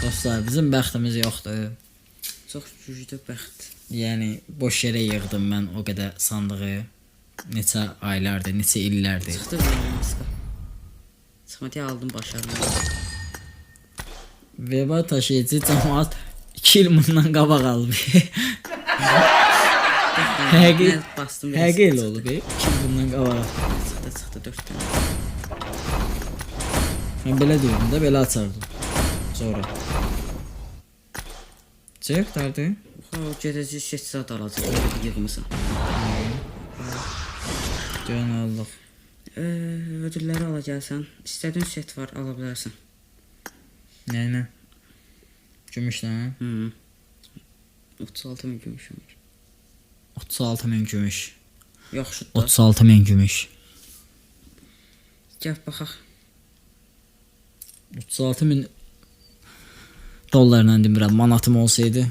Dostlar, bizim bəxtimiz yoxdur. Çox güclü bəxt. Yəni boş yerə yığdım mən o qədər sandığı. Neçə aylardır, neçə illərdir. Çıxdı bir maska. Çıxmadı aldım başarımı. Veba taşıyıcı cəmaət 2 il bundan qabaq alıb. Həqiqi Nə bastım. həqiqi elə olub. 2 il bundan qabaq. Çıxdı, çıxdı 4 dənə. Mən belə deyirdim də, belə açardım. Sonra. Çıx, qurtardı. Ha, o gedəcək set zad alacaq. Öyle bir yığmısan. Görən aldıq. Ödülləri ala gəlsən. İstədiyin set var, ala bilərsən. Nə nə? Gümüşlə. Hı. 36 min gümüşüm var. 36 min gümüş. Yaxşıdır da. 36 min gümüş. Gəl baxaq. 36 min dollarla demirəm, manatım olsaydı.